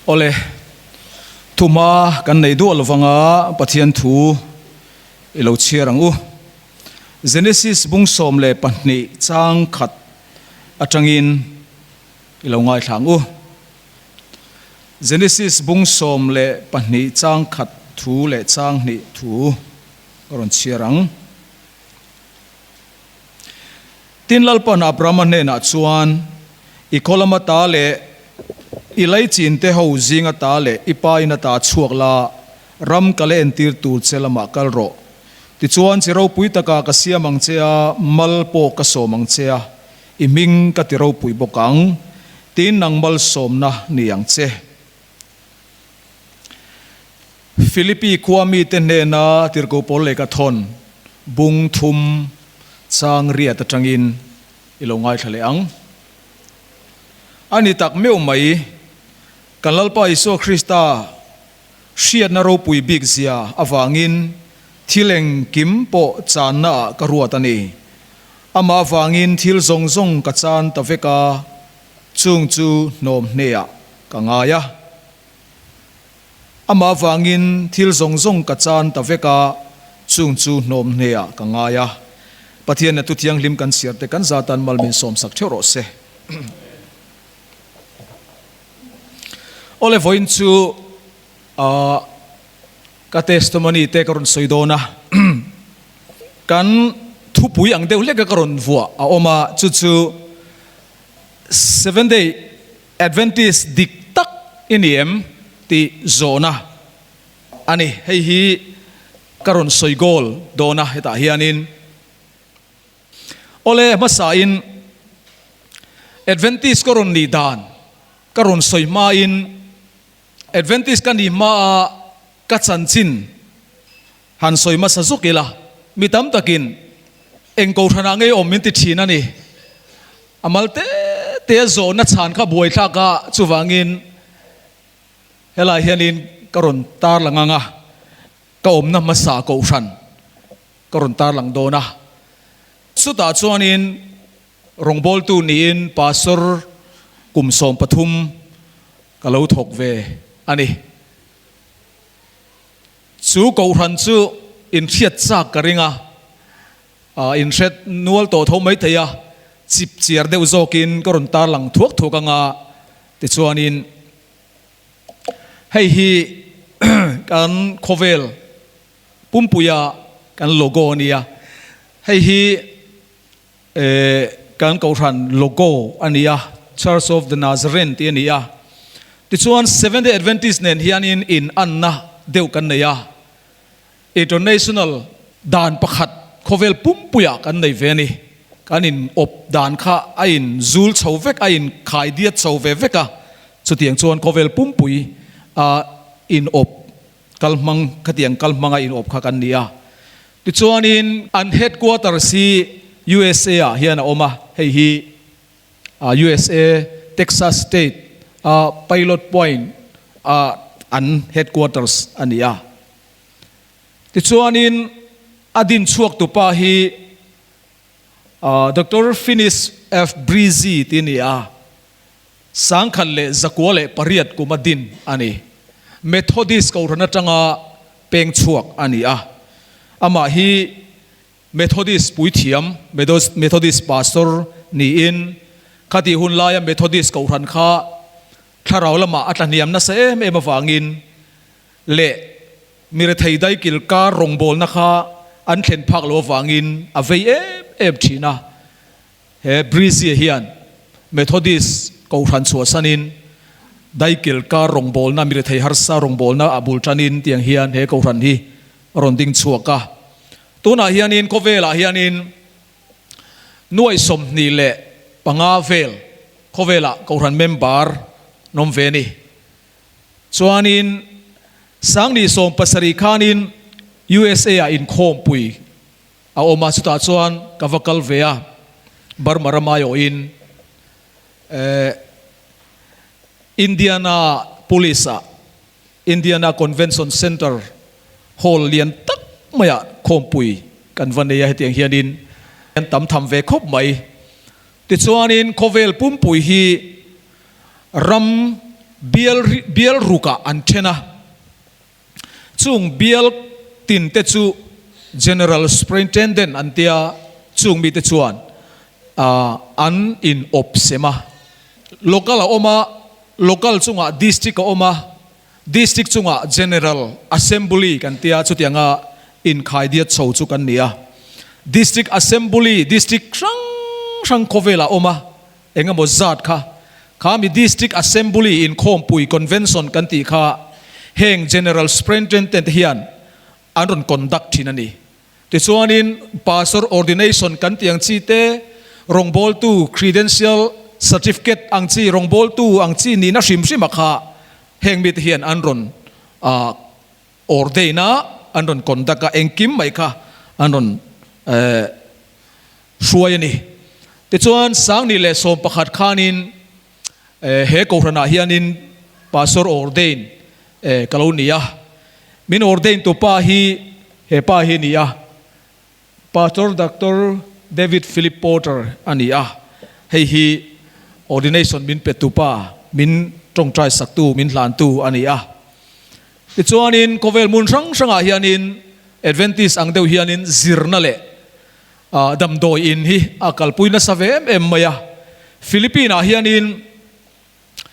Awle, thuma kan nei duah lovanga Pathian thu i lo chhiar ang u. Genesis bung 12 chang khat atangin i lo ngaithla ang u. Genesis bung 12 chang khat thu leh chang hnih thu ka rawn chhiar ang. Tin, Lalpa'n Abrahama hnenah chuan, I khaw lama ta leh i leichinte ho zinga ta leh i pa ina ta chhuak la, ram ka la entir tur che lamah kal rawh. Tichuan, chi ropui takah ka siam ang che a, mal pawh ka sawm ang che a, i hming ka ti ropui bawk ang. Tin, nang malsawmna ni ang che. Philippi khua mite hnena tirhkoh pawl lehkha thawn bung thum chang riat atangin i lo ngaithla leh ang. A ni tak meuh mai, kan Lalpa Isua Krista hriatna ropui bik zia avangin thil engkim pawh channa ah ka ruat a ni. Amah avangin thil zawng zawng ka chan ta vek a, chung chu hnawm hneah ka ngai a. Amah avangin thil zawng zawng ka chan ta vek a, chung chu hnawm hneah ka ngai a. Pathian a thu thianghlim kan chhiar te kan zatan mal min sawmsak theuh rawh se. Awle vawiin chu ka testimony te ka rawn sawi dawn a, kan thupui ang deuh hleka ka rawn vuah a awm a, chu chu Seventh Day Adventist dik tak i ni em tih zawhna a ni. Hei hi ka rawn sawi goal dawn a hetah hianin. Awle hmasain Adventist ka rawn nih dan ka rawn sawi hmain Adventist ka nih hmaa ka chanchin Han sawi hmasa zuk ila, mi tam takin eng kohhranah ngei awm min ti thin a ni. A mal te te a zawhna chhan kha buai thlak a, chuvangin helai hianin ka rawn tarlang ang a, ka awmna hmasa kohhran ka rawn tarlang dawn a. Chutah chuanin rawngbawltu niin Pastor kum 13 ka lo thawk ve a ni. Chu kohhran chu inhriat chak ka ring a, inhret nual tawh tho mai thei a, chip chiar deuh zawkin ka rawn tarlang thuak thuak anga tichuanin hei hi kan khawvel pumpuia kan logo a nia, hei hi Kan kohhran logo a ni a, Church of the Nazarene tih a ni a. Tichuan Seventh Day Adventist nen hianin in anna deuh kan nei a, International dan pakhat khawvel pumpuiah kan nei ve a ni. Kan in awp dan kha a in zul chho vek, a in khai diat chho ve vek a, chutiang chuan khawvel pumpui a in awp kalhmang khatiang kalhmanga in awp kha kan ni a. Tichuanin an headquarters hi USA ah hian a awm a, hei hi USA Texas State a Pilot Point a an headquarters a ni a. Tichuanin a din chhuak tupa hi Doctor Finis F. Brizzi tih a ni a, 1918 kum a din a ni. Methodist Kohhran atanga peng chhuak a ni a. Amah hi Methodist puithiam, Methodist Pastor niin khatih hun laia Methodist Kohhran kha thlarau lamah a tlahniam nasa em em avangin leh mi rethei daikil kar rawngbawlna kha an thlen phak lo avangin a vei em em thin a. He Brizia hian Methodist Kohhran chhuahsanin Daikil kar rawngbawlna, mi rethei harsa rawngbawlna a bul tanin tiang hian he Kohhran hi a rawn ding chhuak a. Tunah hianin khawvelah hianin nuaih 25 vel khawvelah Kohhran member an awm ve a ni. Chuanin 2017 khanin USA ah inkhawmpui A awm a, chutah chuan ka va kal ve a, Burma ram aiawhin eh Indiana Police ah Indiana Convention Center Hall lian tak maiah khawmpui kan va nei a, hetiang hianin an tam tham ve khawp mai. Tichuanin khawvel pumpui hi ram. Bial bial rukah an then a, chung bial tin te chu General Superintendent an tia, chung mite chuan an in awp sem a. Local a awm a, Local chungah District a awm a, District chungah General Assembly kan tia, chutianga inkhaidiat chho chu kan ni a. District Assembly, District hrang hrang khawvelah a awm a, Engemaw zat kha kha mi District Assembly inkhawmpui Convention kan tih kha heng General Superintendent te hian an rawn conduct thin a ni. Tichuanin Pastor Ordination kan tih ang chi te, rawngbawltu Credential Certificate ang chi, rawngbawltu ang chi nihna hrim hrima kha heng mite hian an rawn ordain a, an rawn conduct a, engkim mai kha an rawn hruai a ni. Tichuan, Sangni leh 11 khanin he Kohhranah hianin Pastor ordain ka lo ni a. Min ordain tu pa hi he pa hi a ni a, Pastor Doctor David Philip Porter a ni a. Hei hi ordination min pe tu pa, min tawngtai saktu, min hlantu a ni a. Tichuanin, khawvel hmun hrang hrangah hianin Adventist ang deuh hianin zirna leh Damdawi in hi a kalpui nasa ve em em mai a. Philippine ah hianin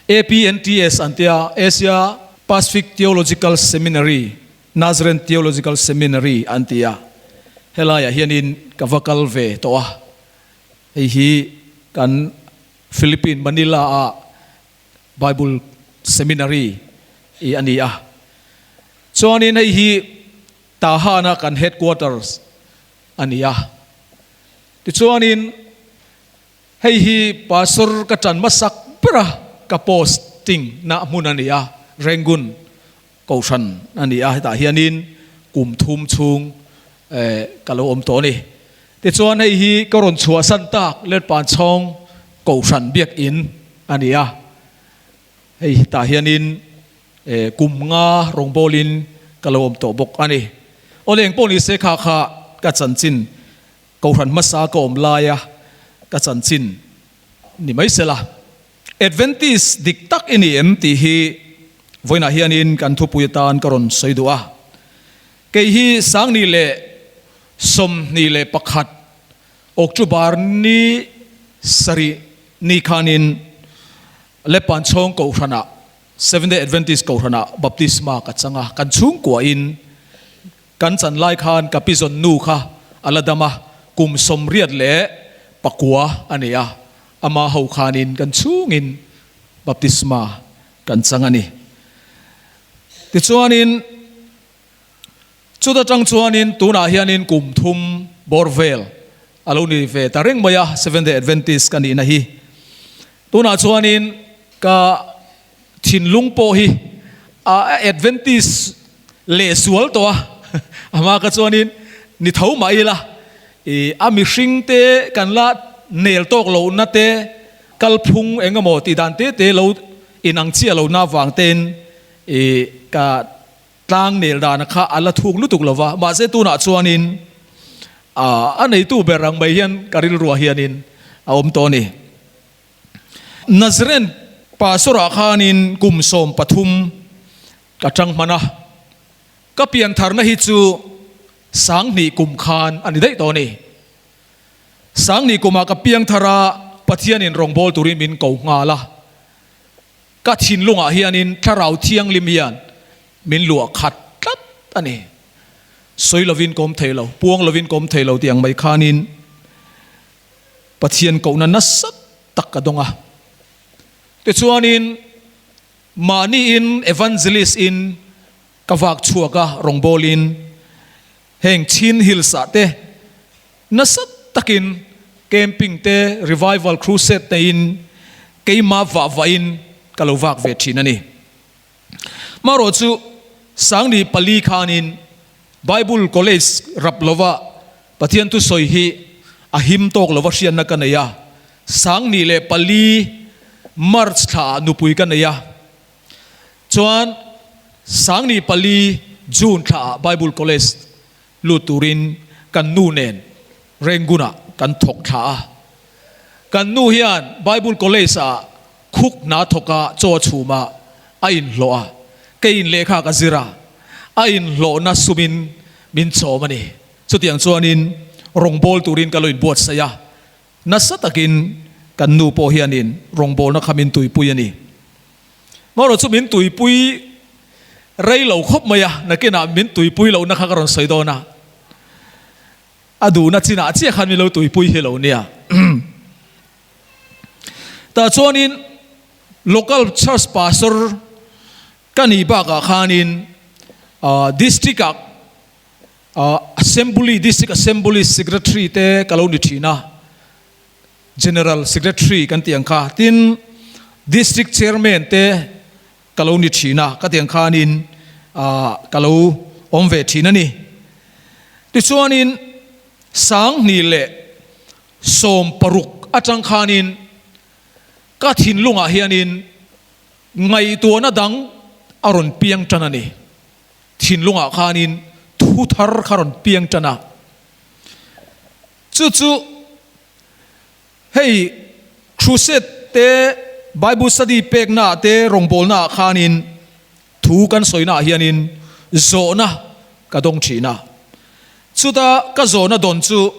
APNTS an tia, Asia Pacific Theological Seminary, Nazarene Theological Seminary an ti a. Helaiah hianin ka va kal ve tawh a. Hei hi kan Philippine Manila ah Bible Seminary i a ni a. Chuanin hei hi Tahan-a kan headquarters a ni a. Tichuanin hei hi Pastor ka tan hmasak bera ka posting na hmun a ni a, Rangoon Kohhran a ni a, hetah hianin kum thum chhung ka lo awm tawh a ni. Tichuan hei hi ka rawn chhuahsan tak Letpanchhawng Kohhran Biakin a ni a, hei hetah hianin Kum nga rawngbawlin ka lo awm tawh bawk a ni. Awle eng pawh ni se kha kha ka chanchin Kohhran hmasa ka awm laia ka chanchin ni mai sela. Adventist dik tak i ni em tih hi vawiinah hianin kan thupui atan ka rawn sawi duh a. Kei hi 2021 October ni sarih ni khanin Lepanchhawng Kohhranah Seventh Day Adventist Kohhranah baptisma ka chang a, kan chhungkuahin kan chan lai khan ka pizawn nu kha a la dam a, kum 89 a ni a, ama ho khanin kan chhungin baptisma kan chang a ni. Tichuanin chuta tang chuanin tunah hianin kum thum bawr vel a lo ni ve ta reng mai a, Seventh Day Adventist ka nihna hi. Tunah chuanin ka thinlung pawh hi a Adventist leh sual tawh a, amah ka chuanin ni tho mah ila i a mihring te kan la nel tawk lohna te, kalphung eng emaw tih dan te te lo inang chiah lohna avang tein i ka tlang nel dana kha a la thuk lutuk lo va, mahse tunah chuanin a neitu ber ang mai hian ka rilruah hianin a awm tawh a ni. Nazareth pastor-ah khanin kum 13 ka tang hman a, ka piantharna hi chu 2000 kum khan a ni daih tawh a ni. 2000 kumah ka piangthar a, Pathianin rawngbâwl turin min ko nghal a, ka thinlungah hianin Thlarau Thianghlim hian min luah khat tlat a ni. Sawi lovin ka awm thei lo, puang lovin ka awm thei lo tih ang mai khanin Pathian kohna nasa tak ka dawng a. Tichuanin mahniin evangelist in ka vak chhuak a, rawngbawlin heng Chin Hills ah te nasa takin camping te, revival crusade te in keimah vah vahin ka lo vak ve thin a ni. Marawh chu 2004 khanin Bible College rap lova Pathian thusawi hi a him tawk lova hriatna ka nei a, 2004 March thlaah nupui ka nei a, chuan 2004 June thlaah Bible College lut turin kan nu nen Rangoon-ah kan thawk thla a. Kan nu hian Bible College-ah khuk hna thawka chaw a chhum a. a inhlawh a, keiin lehkha ka zir a, a inhlawhna sumin min chawm a ni. Chutiang chuanin rawngbâwl turin ka lo inbuatsaih a, nasa takin kan nu pawh hianin rawngbâwlna kha min tuipui a ni. Marawh chu min tuipui rei lo khawp mai a, nakinah min tuipui lohna kha ka rawn sawi dawn a, a duhna chinah chiah khan min lo tuipui hi lo nia. Tah chuanin local church pastor ka nih bakah khanin district ah assembly district assembly secretary te ka lo ni thin a, general secretary kan tih ang kha tin district chairman te ka lo ni thin a ka tih ang khanin ka lo awm ve thin a ni. Tichuanin 2006 atang khanin ka thinlungah hianin ngaihtuahna dang a rawn piang tan a ni. Thinlungah khanin thu thar kha rawn piang tan a. Chu chu hei crusade te Bible study peknaah te rawngbawlnaah khanin thu kan sawinaah hianin zawhna ka dawng thin a. Chuta ka zawhna dawn chu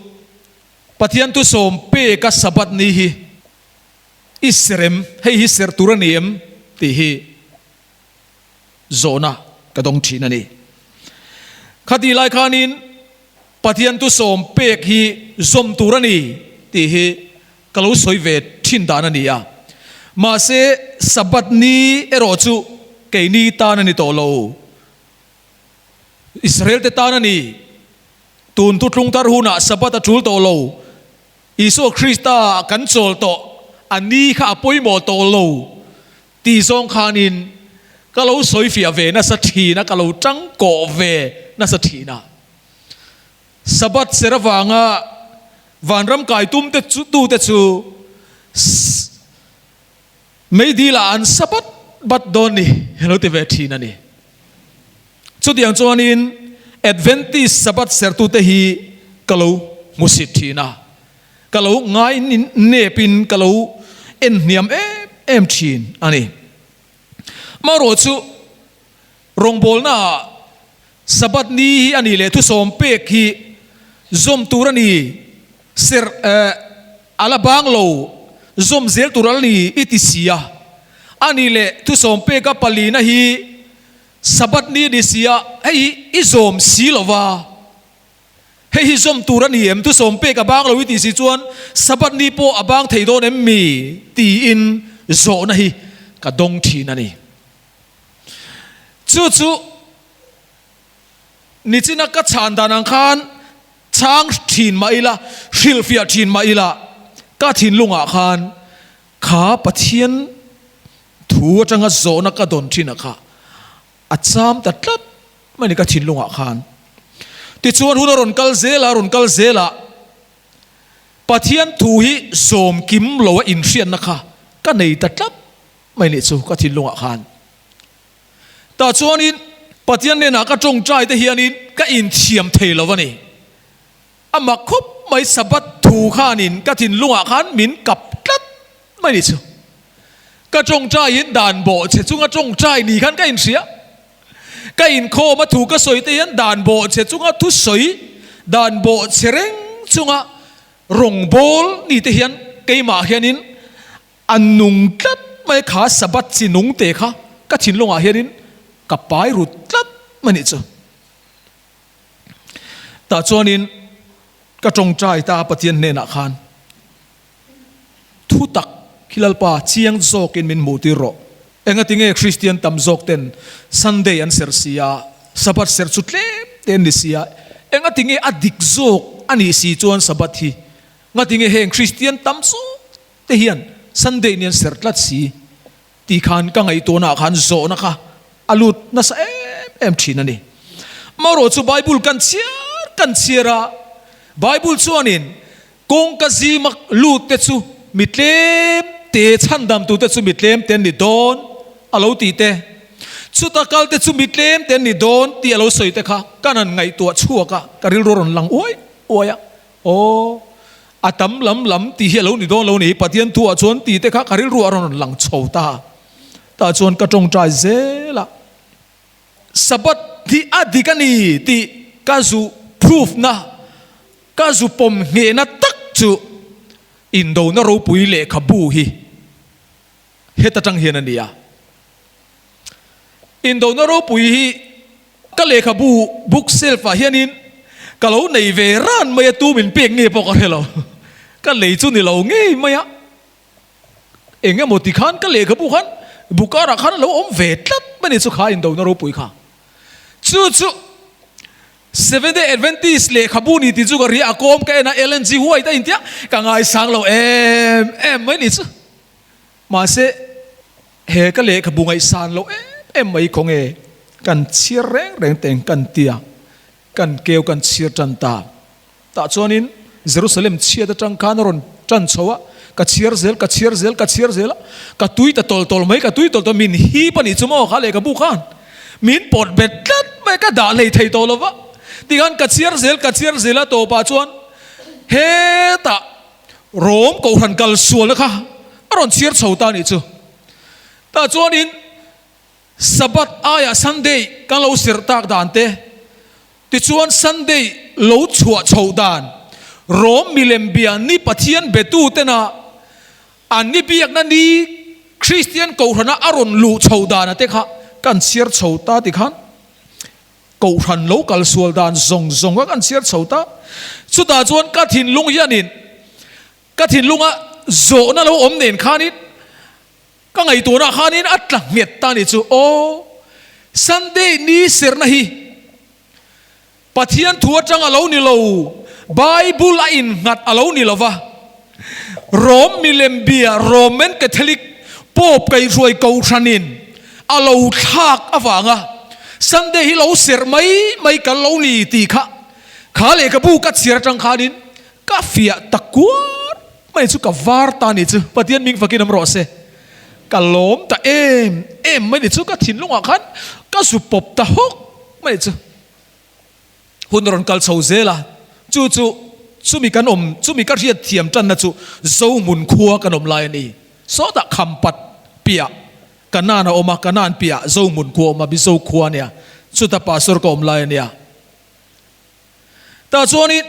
Pathian thusawm peka Sabbath ni hi i ser em? Hei hi ser tur a ni em? tih hi zawhna ka dawng thin a ni. Khatih lai khanin Pathian thusawm pek hi zawm tur a ni tih hi ka lo sawi ve thin dan a ni a. Mahse Sabbath ni erawh chu keini tan a ni tawh lo. Israel te tan a ni. Tun thutlung thar hunah Sabbath a tul tawh lo. Isua Krista kan chawl tawh, a ni kha a pawimawh tawh lo tih zawng khanin ka lo sawi fiah ve nasa thin a, ka lo tangkawh ve nasa thin a. Sabbath ser avanga vanram kai tum te chu tute chu Meidil-ah an sa bat bat dawn ni a lo ti ve thin a ni. Chutiang chuanin Adventist Sabbath sertute hi ka lo hmusit thin a, ka lo ngai nepin ka lo en hniam em em thin a ni. Marawh chu rawngbawlnaah Sabbath ni hi a nih leh thusawm pek hi zawm tur a ni serh eh a la bang lo zawm zel tur a ni i ti si a, a nih leh thusawm peka palina hi Sabbath ni a ni si a, hei hi i zawm si lo va, hei hi zawm tur a ni em? Thusawm pek a bang lo i tih si chuan Sabbath ni pawh a bang thei dawn em mi? tiin zawhna hi ka dawng thin a ni. Chu chu nichina ka chhan dan ang khan chhang thin mah ila, hrilhfiah thin mah ila, ka thinlungah khan kha Pathian thu atanga zawhna ka dawn thin a kha a cham ta tlat mai a ni ka thinlungah khan. Tichuan hun a rawn kal zel a, rawn kal zel a, Pathian thu hi zawm kim lo a inhriatna kha ka nei ta tlat mai nih chu ka thinlungah khan. Tah chuanin Pathian hnenah ka tawngtai te hianin ka inthiam thei lo a ni. A mak khawp mai Sabbath thu khanin ka thinlungah khan min kap tlat mai nih chu. Ka tawngtaiin dan bawh che chunga tawngtai ni khan ka inhria. Ka inkhawm a thu ka sawi te hian dan bawh che chunga thusawi, dan bawh che reng chunga rawngbâwl ni te hian keimah hianin A nung tlat mai kha Sabbath chi nung te kha ka thinlungah hianin ka pai rut tlat mai nih chu. Tah chuanin ka tawngtai ta Pathian hnenah khan thu tak khi Lalpa chiang zawkin min hmuh tir rawh. Engatinge Kristian tam zawk ten Sunday an serh si a, Sabbath serh chu tlem te an ni si a, engatinge a dik zawk a nih si chuan Sabbath hi ngatinge heng Kristian tam zawk te hian Sunday ni an serh tlat si tih khan ka ngaihtuahnaah khan zawhna kha a lut nasa em em thin a ni. Marawh chu Bible kan chhiar kan chhiar a, Bible chuanin kawngka zima lut te chu mi tlem te chhandamtu te chu mi tlem te an ni dawn a lo tih te, chuta kal te chu mi tlem te an ni dawn tih a lo sawi te kha kan han ngaihtuah chhuak a, ka rilru a rawn lang uai uai a. Aw, a tam lam lam tih hi a lo ni dawn lo ni, Pathian thuah chuan tih te kha ka rilru a rawn lang chho ta. Tah chuan ka tawngtai zel a, Sabbath hi a dik a ni tih ka zu proof na, ka zu pawm nghehna tak chu Indona ropui lehkhabu hi heta tang hian a ni a. Indona ropui hi ka lehkhabu book shelf ah hianin ka lo nei ve ran mai a, tu min pek nge pawh ka hre lo. Ka lei chu ni lo ngei mai a. Eng emaw ti khan ka lehkhabu khan bukar ah khan a lo awm ve tlat mai ni chu kha indona ropui kha. Chu chu Seventh Day Adventist lehkhabu ni tih chu ka ria a kawm ka en a Ellen G White a intia ka ngaisang lo em em mai ni chu. Mahse he ka lehkhabu ngaihsan lo em em mai khawnge kan chhiar reng reng teng kan tia kan keu kan chhiar tan ta. Tah chuanin Jerusalem chhiat atang khan a rawn tan chho a, ka chhiar zel, ka chhiar zel, ka chhiar zel a, ka tui ta tawl tawl mai, ka tui tawl tawl, min hip a nih chu maw kha lehkhabu khan min pawt bet tlat mai, ka dah hlei thei tawh lo va, tikhan ka chhiar zel, ka chhiar zel a, tawpah chuan hetah Rom Kohhran kal sualna kha a rawn chhiar chho ta a nih chu. Tah chuanin Sabbath aiah Sunday kan lo serh tak dan te, tichuan Sunday lo chhuah chhoh dan, Rom milem bia ni Pathian betu tena an ni biakna ni Kristian Kohhrana a rawn luh chhoh dana te kha kan chhiar chho ta ti khan Kohhran lo kal sual dan zawng zawng kha kan chhiar chho ta. Chutah chuan ka thinlung hianin ka thinlunga zawhna lo awm nen khanin Ka ngaihtuahna khanin a tla nghet ta ni chu aw. Sunday ni serna hi Pathian thu atang a lo ni lo, Bible a innghat a lo ni lo va. Rom milem bia Roman Catholic Pope kaihruai kohhranin a lo thlak avanga Sunday hi lo serh mai mai kan lo ni tih kha kha lehkhabu ka chhiar atang khanin Ka fiah ta kuar mai chu ka var ta ni chu Pathian ming fakin awm rawh se. Ka lawm ta em em mai ni chu ka thinlungah khan ka zu pawp ta hawk mai chu. Hun rawn kal chho zel a, chu chu chumi kan awm chumi ka hriat thiam tanna chu Zohmun khua kan awm lai a ni. Sawtah Khampat piah Kanan a awm a, Kanan piah Zohmun khua a awm a, Mizo khua a nia, chuta pastor ka awm lai a nia. Tah chuanin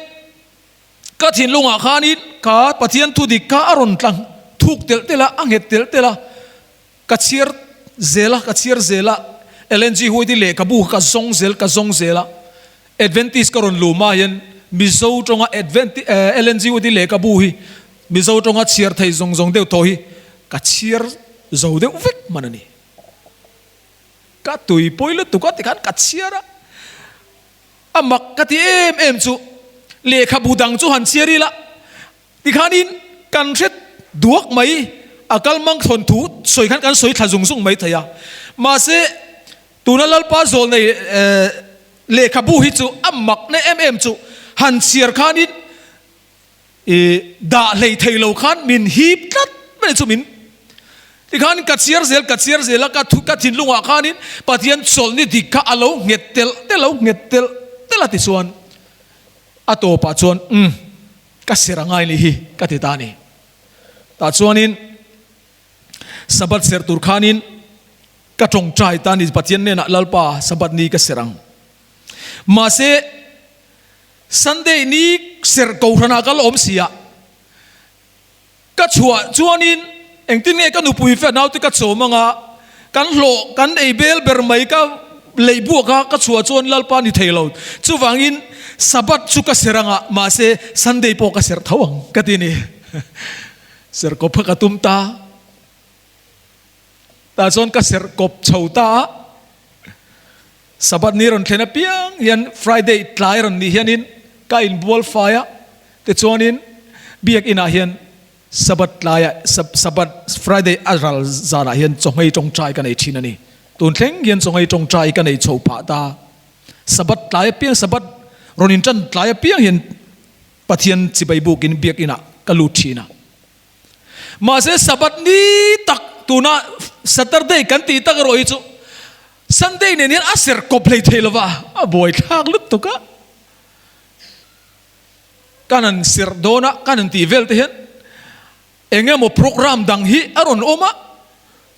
ka thinlungah khanin ka Pathian thu dik kha a rawn tlang thuk telh telh a, a nghet telh telh a, ka chhiar zel a, ka chhiar zel a, Ellen G. White-i lehkhabu kha ka zawng zel, ka zawng zel a, Adventist ka rawn luh hma hian Mizo tawnga Adventist Ellen G. White-i lehkhabu hi Mizo tawnga chhiar thei zawng zawng deuh tawh hi ka chhiar zo deuh vek hman a ni. Ka tuipui lutuk a tikhan ka chhiar a. A mak ka ti em em chu lehkhabu dang chu han chhiar ila tikhanin kan hre duak mai a kal mang thawn thu sawi khan kan sawi thla zung zung mai thei a mahse tuna Lalpa zawl nei lehkhabu hi chu a mak na em em chu han chhiar khanin I dah hlei thei lo khan min hip tlat mai chu min tikhan ka chhiar zel ka chhiar zel a ka thu ka thinlungah khanin Pathian chawlhni dik kha a lo nghet telh telh lo nghet telh telh a tichuan a tawpah chuan umm ka ser a ngai ni hi ka ti ta a ni. Tah chuanin Sabbath ser tur khanin ka tawngtai ta a ni Pathian hnenah Lalpa Sabbath ni ka ser ang mahse Sunday ni serh kohhranah ka la awm si a, ka chhuah chuanin engtin nge ka nupui fe naute ka chawm anga, kan hlawh kan ei bel ber mai ka lei buak a, ka chhuah chuan Lalpa ni thei lo. Chuvangin Sabbath chu ka serh anga, mahse Sunday pawh ka serh tho ang ka ti ni. Serh kawp kha ka tum ta. Tah chuan ka serh kawp chho ta a. Sabbath ni rawn thlen apiang hian Friday tlai rawn nih hianin ka inbual fai a, tichuanin biak inah hian Sabbath tlaiah Sabbath Friday a ral zanah hian chawhmei tawngtai ka nei thin a ni. Tun thleng hian chawhmei tawngtai ka nei chho phah ta. Sabbath tlai apiang Sabbath rawn intan tlai apiang hian Pathian chibai bukin biak inah ka lut thin a. Mahse Sabbath ni tak tuna Saturday kan tih tak erawh hi chu Sunday nen hian a ser kawp hlei thei lova, a buai thlak lutuk a. Kan han serh dawn a, kan han tih vel te hian eng emaw program dang hi a rawn awm a.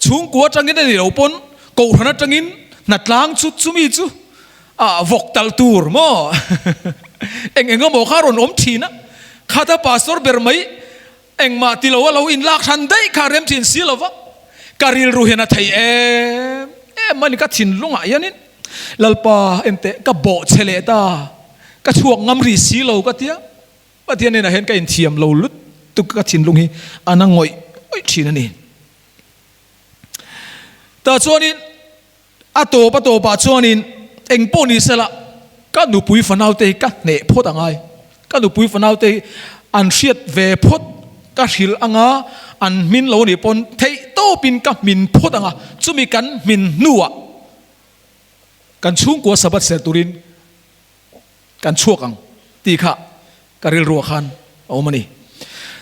Chhungkua atangin a ni lo pawn Kohhran atangin hnatlang chu chumi chu ah vawk talh tur maw? Eng eng emaw kha a rawn awm thin a, khata pastor ber mai engmah ti lo a lo inlak hran daih kha a rem thin si lo va, ka rilru hian a thei em em a ni ka thinlungah hianin Lalpa enteh ka bawh che leh ta, ka chhuak ngam rih si lo ka tia, Pathian hnenah hian ka inthiam lo lutuk ka thinlung hi a na ngawih ngawih thin a ni. Tah chuanin a tawp a tawpah chuanin eng pawh ni sela ka nupui fanaute hi ka hneh phawt a ngai. Ka nupui fanaute hi an hriat ve phawt ka hrilh anga an hmin lo nih pawn theih tawpin ka hmin phawt anga chumi kan hmin hnuah kan chhungkua Sabbath ser turin Kan chhuak ang tih kha ka rilruah khan a awm a ni.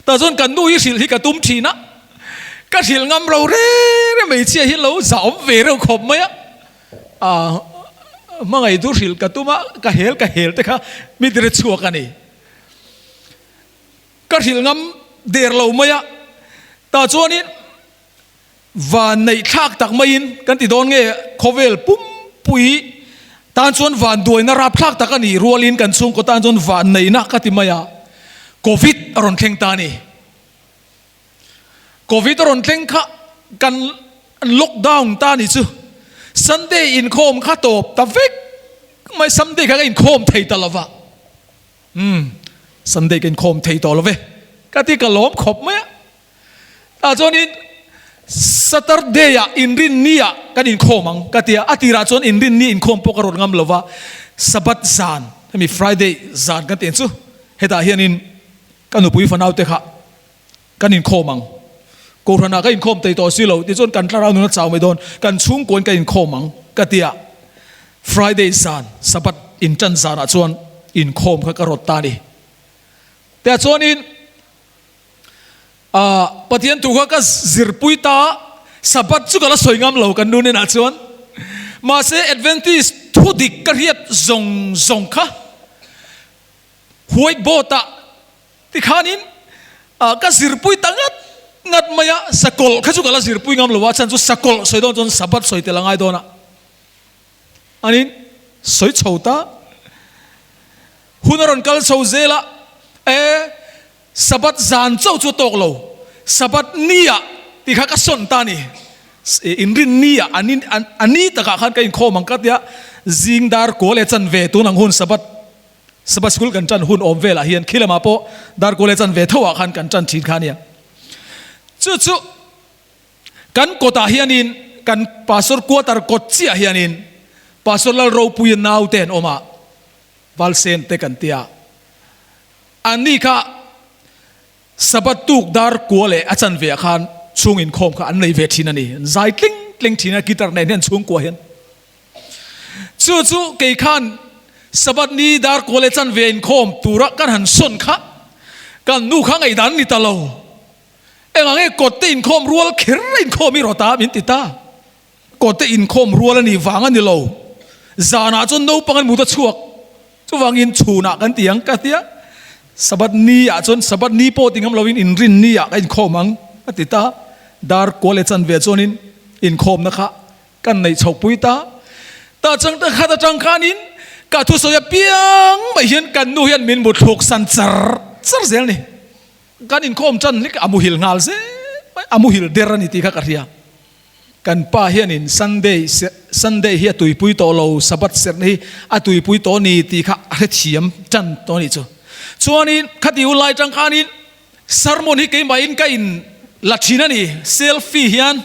Tah chuan kan nu hi hrilh hi ka tum thin a, ka hrilh ngam ro reng reng hmeichhia hi lo zah awm ve reuh khawp mai a, ah hmangaihtu hrilh ka tum a, ka hel ka hel te kha mi dire chhuak a ni. Ka hrilh ngam der lo mai a, tah chuanin Van neih thlak tak maiin kan ti dawn nge khawvel pumpui tan chuan van duaina rap thlak tak a nih rualin kan chhungkaw tan chuan van neihna ka ti mai a, Covid a rawn thleng ta a ni. Covid a rawn thleng kha kan lockdown ta a nih chu. Sunday inkhawm kha tawp ta vek mai, Sunday kha ka inkhawm thei ta lo va. Umm Sunday ka inkhawm thei tawh lo ve ka ti ka lawm khawp mai a. Tah chuanin Saturday ah inrinni ah kan inkhawm ang ka ti a, a tirah chuan inrinni inkhawm pawh ka rawt ngam lo va, Sabbath zan hemi Friday zan kan tih ang chu hetah hianin ka nupui fanau te kha kan inkhawm ang, Kohhranah ka inkhawm thei tawh si lo tichuan kan thlarau nun a chau mai dawn, kan chhungkuain ka inkhawm ang ka ti a, Friday zan Sabbath intan zanah chuan inkhawm kha ka rawt ta a ni. Tah chuanin. Ah, Pathian thu kha ka zirpui ta a, Sabbath chu ka la sawi ngam lo kan nu hnenah chuan. Mahse Adventist thu dik ka hriat zawng zawng kha white board ah tikhanin ah ka zirpui ta ngat ngat mai a, sakawlh kha chu ka la zirpui ngam lo a, chhan chu sakawlh sawi dawn chuan Sabbath sawi tel a ngai dawn a, anin sawi chho ta. Hun a rawn kal chho zel a, e. Sabbath zan chauh chu a tawk lo, Sabbath ni ah tih kha ka sawn ta a ni. Inrin ni ah a ni a ni takah khan ka inkhawm ang ka tia, zing dar kual leh chanve tun ang hun Sabbath Sabbath school kan tan hun awm velah hian khi lamah pawh dar kual leh chanve tho ah khan kan tan thin kha a nia. Chu chu kan kawtah hianin kan Pastor quarter kawt chiah hianin Pastor Lalropuia naute an awm a, Valsen te kan tia. Anni kha Sabbath tuk dar kua leh a chanve ah khan chhung inkhawm kha an nei ve thin a ni. An zai tling tling thin a, guitar nen hian chhungkua hian. Chu chu kei khan Sabbath ni dar kua leh chanve inkhawm tura kan han sawn kha kan nu kha ngaihdan ni ta lo. Engah nge kawt te inkhawm rual kher a inkhawm i rawt a min ti ta. Kawt te inkhawm rual a nih vang a ni lo. Zanah chuan naupang an mut a chhuak. Chuvangin chhunah kan ti ang ka tia, Sabbath ni ah chuan Sabbath ni pawh ti ngam loin inrin ni ah ka inkhawm ang a ti ta. Dar kual leh chanve chuanin inkhawmna kha kan neih chhoh pui ta. Tah chang ta khat atang khanin ka thusawi apiang mai hian kan nu hian min muthluk san char char zel ni. Kan inkhawm tan hlek a muhil nghal zel mai, a muhil der a ni tih kha ka hria. Kan pa hianin Sunday Sunday hi a tuipui tawh lo, Sabbath serhna hi a tuipui tawh a ni tih kha a hrethiam tan tawh a nih chu. Chuanin khati hun lai tang khanin sermon hi keimahin ka in la thin a ni, selfie hian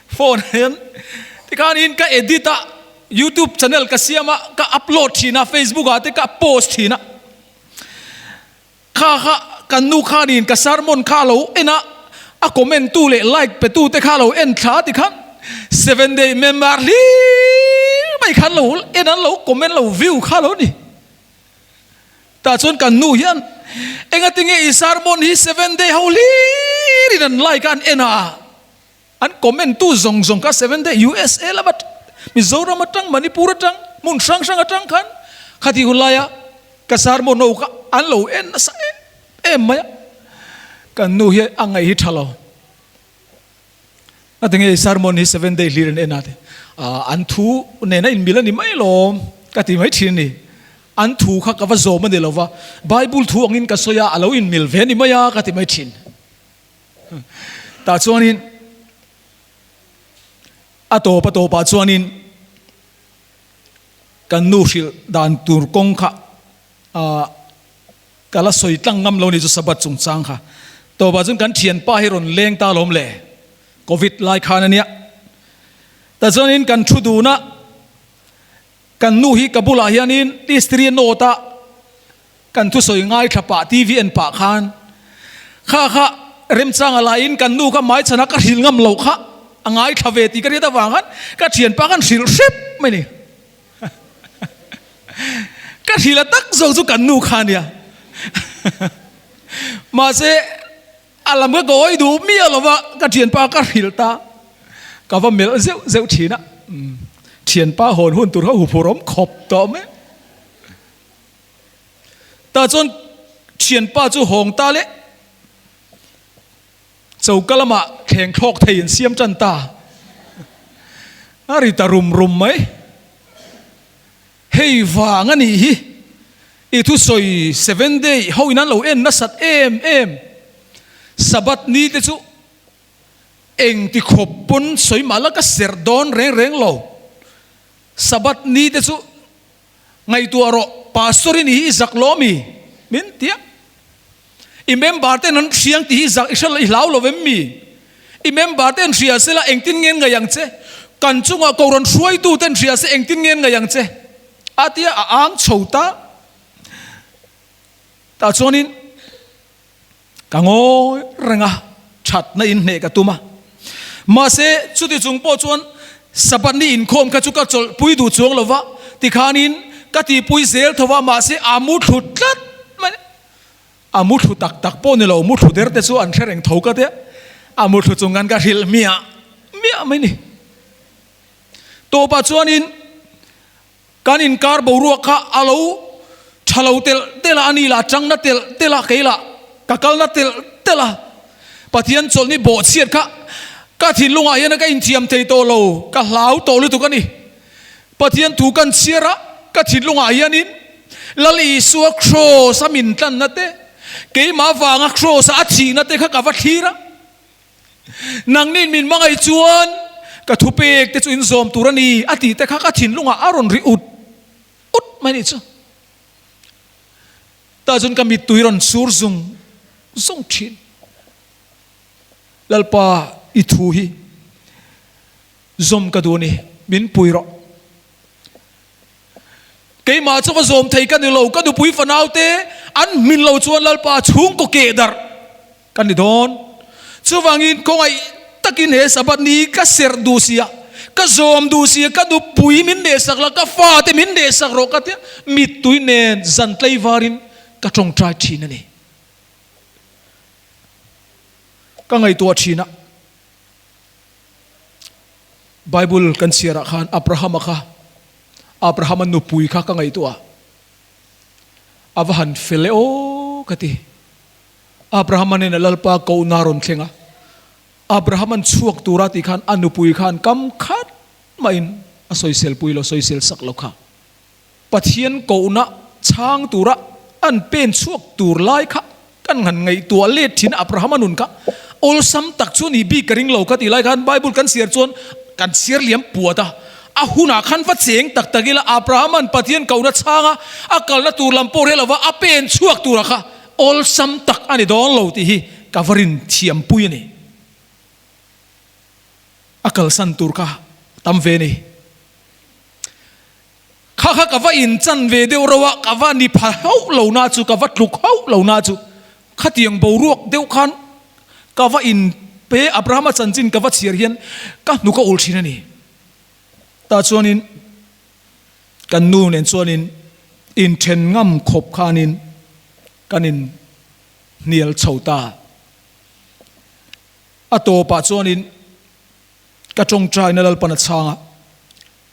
phone hian tikhanin ka edit a, youtube channel ka siam a, ka upload thin a, facebook ah te ka post thin a. Kha kha kan nu khanin ka sermon kha lo en a, a comment tu leh like pe tu te kha lo en thla ti khan seven day member hlir mai khan lo en an lo comment lo view kha lo ni. Tah chuan kan nu hian engatinge i sermon hi seven day ho hlir in an like a an en a. An comment tu zawng zawng kha Seventh Day USA lam atang, Mizoram atang, Manipur atang, hmun hrang hrang atang khan khati hun laia ka sermon ho kha an lo en nasa em em mai a. Kan nu hi a ngaih hi tha lo. A tinge i sermon hi Seventh Day hlir in en a ti. An thu nena inmil a ni mai lawm ka ti mai thin a ni. An thu kha ka va zawm a ni lo va, Bible thu angin ka sawi a, a lo inmil ve a ni mai a ka ti mai thin. Tah chuanin a tawp a tawpah chuanin kan nu hrilh dan tur kawng kha ah Ka la sawi tlang ngam lo ni chu Sabbath chungchang kha. Tawpah chuan kan thianpa hi rawn leng ta lawm le. Covid lai khan a nia. Tah chuanin kan thu dun a, kan nu hi ka bulah hianin Istiri note a kan thusawi ngaithla pah TV en pah khan kha kha remchanga laiin kan nu kha hmaichhana ka hrilh ngam loh kha a ngaithla ve tih ka hriat avang khan ka thianpa khan hrilh hrep mai ni. Ka hrilh a tak zawk chu kan nu kha ania. Mahse a lam ka kawi duh miah lo va, ka thianpa ka hrilh ta. Ka va melh zeuh zeuh thin a, thianpa hawn hun tur kha huphur awm khawp tawh mai. Tah chuan thianpa chu hawng ta leh. Choka lamah thleng thlawk thei in siam tan ta. A ri ta rum rum mai. Hei vang a nih hi. I thusawi Seventh Day ho in an lo en nasat em em. Sabbath ni te chu eng ti khawp pawn sawi mah la ka serh dawn reng reng lo. Sabbath ni te chu Ngaihtuah rawh, Pastor i nih hi i zak lo ami? Min ti a. I member ten an hriang tih hi zak i hre i hlau lo em mi? I member ten hria se la engtin ngen ngaih ang che? Kan chungah Kohhran hruaitu ten hria se engtin ngen ngaih ang che? A ti a, a ang chho ta. Tah chuanin Ka ngawi reng a, thatna in hneh ka tum a. Mahse, chuti chung pawh chuan Sabbath ni inkhawm kha chu ka chawlhpui duh chuang lo va, tikhanin ka tihpui zel tho va, mahse a mu thlu tlat mai. A mu thlu tak tak pawh ni lo, mu thlu der te chu an hre reng tho ka tia, a mu thlu chung khan ka hrilh miah miah mai ni. Tawpah chuanin. Kan inkar boruak kha a lo tha lo telh telh a, ani lah tangna telh telh a, kei lah ka kalna telh telh a. Pathian chawlhni bawhchhiat kha ka thinlungah hian ka inthiam thei tawh lo, ka hlau tawh lutuk a ni. Pathian thu kan chhiar a, ka thinlungah hianin Lal Isua kraws a min tlanna te, keimah vanga kraws a a thihna te kha ka va thlir a. Nangnin min hmangaih chuan ka thupek te chu in zawm tur a ni a tih te kha ka thinlungah a rawn ri ut ut mai nih chu. Tah chuan ka mittui rawn sur zung zung thin. Lalpa i thu hi zawm ka duh a ni, min pui rawh. Keimah chu ka zawm thei ka ni lo, ka nupui fanaute an hmin lo chuan Lalpa chhungkaw keh darh ka ni dawn. Chuvangin khawngaih takin he Sabbath ni ka serh duh sia, ka zawm duh sia, ka nupui min nehsak la, ka fate min nehsak rawh ka tia mittui nen zan tlaivarin ka tawngtai thin a ni. Ka ngaihtuah thin a. Bible kan chhiarah khan Abrahama kha, Abrahama nupui kha ka ngaihtuah a, a va han fel e aw ka ti. Abrahama nena Lalpa kohna rawn thleng a, Abrahama'n chhuak tura tih khan a nupui khan kam khat mahin a sawisel pui lo, sawisel sak lo kha. Pathian kohna chhang tura an pen chhuak tur lai kha kan han ngaihtuah let thin Abrahama nun kha awlsam tak chu ni bik ka ring lo ka tih lai khan Bible kan chhiar chuan kan chhiar liam puat a, a hunah khan va cheng tak tak ila Abrahama'n Pathian kohna chhanga a kalna tur lam pawh rel lova a pen chhuak tura kha awlsam tak a ni dawn lo tih hi ka va rin thiampui a ni. A kalsan tur kha tam ve ni. Kha kha ka va inchan ve deuh reuh a, ka va ni pha hauh lo na chu, ka va tluk hauh lo na chu, khatiang boruak deuh khan ka va in pe Abrahama chanchin ka va chhiar hian ka hnuk a ul thin a ni. Tah chuanin kan nu nen chuanin inthen ngam khawp khanin kan in hnial chho ta. A tawpah chuanin Ka tawngtaina Lalpan a chhang a,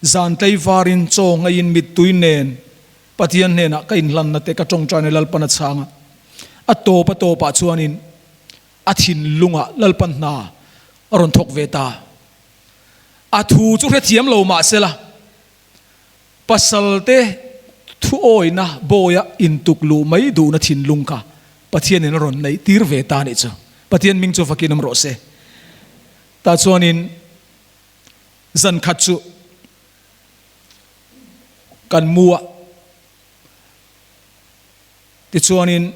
zan tlaivarin chaw ngaiin mittui nen Pathian hnenah ka inhlanna te ka tawngtaina Lalpan a chhang a, a tawp a tawpah chuanin a thinlungah Lalpan hna a rawn thawk ve ta. A thu chu hrethiam lo mah sela, pasalte thuawina bawia intuk luh mai duhna thinlung kha Pathianin a rawn neih tir ve ta a nih chu. Pathian hming chu fakin awm rawh se. Tah chuanin zan khat chu kan mu a, tichuanin